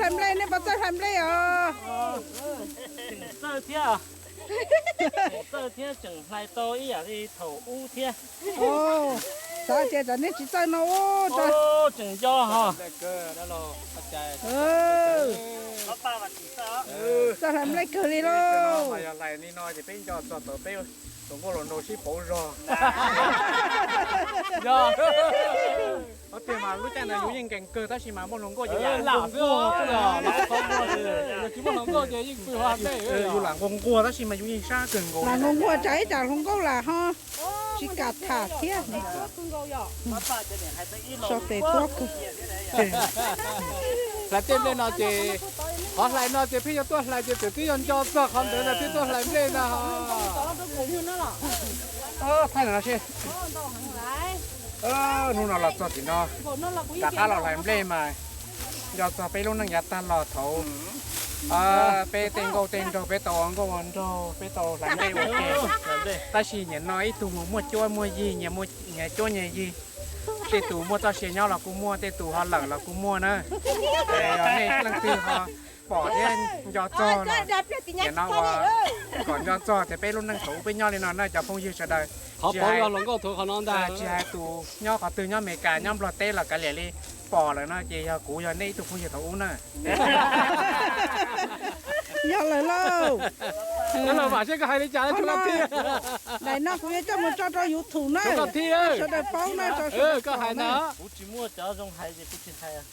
Nplej, nej puas txawj hlais nplej os? Tseem txawj thiab, tseem txawj thiab tseem hlais tau ib yam li thaum ub thiab. Xav tias tsam nej tsis txawj no ub. Tseem nco ho. Txawj hlais nplej kawg li lauj. Yog hlais li no ces peb nco txog thaum peb hluas nkauj hluas nraug sib pauv zog. Yog, ob tiag mas lub caij ntawd yus yeej nkees kawg tab sis mas muaj hluas nkauj ces lam nquag, yus tsis muaj hluas nkauj ces yeej pw hauv nplej. Yus lam nquag nquag tab sis mas yus yeej sab kawg nkaus. Lam nquag nquag tsam ib tsam hluas nkauj lam ho tsis kam tham thiab. So tes tuab kawg. Hlais tej nplej no ces, qhov hlais no ces pheej yuav tuaj hlais ces txawm twb yog nco txog qhov ntawd ntag thiaj tuaj hlais nplej ntag. Thaij no seb. Hnub no los txog tim no, rov qab los hlais nplej mas nco txog peb lub neej yav tag los thaum peb tej nkauj tej nraug, peb tau ua nkauj ua nraug, peb tau hlais nplej ua ke. Tab sis nim no ib tug mus muaj cuab muaj yig, nyias cuab nyias yig. Tej tus muaj txoj sia nyob los kuj muaj, tej tus ho lawm los kuj muaj na. Es yog nej leej twg ho pom thiab nco txog los, nim no uas kom nco txog tias peb lub neej thaum ub peb nyob li no na cov phooj ywg sawv daws. Qhov pauv yog hluas nkauj thaum qhov no ntag. Tsis hais tus nyob qhov twg, nyob Meskas nyob Nplog teb los kav liam li, pom lawm no ces yog kuv yog nej ib tug phooj ywg thaum ub na. Yog lawm lauj. Los vam seb koj hais li cas, daim no kuv yuav coj mus tso rau YouTube na, sawv daws paub na, sawv daws koj hais na. Kuv tsis muaj cov zoo hais ces kuv tsis hais.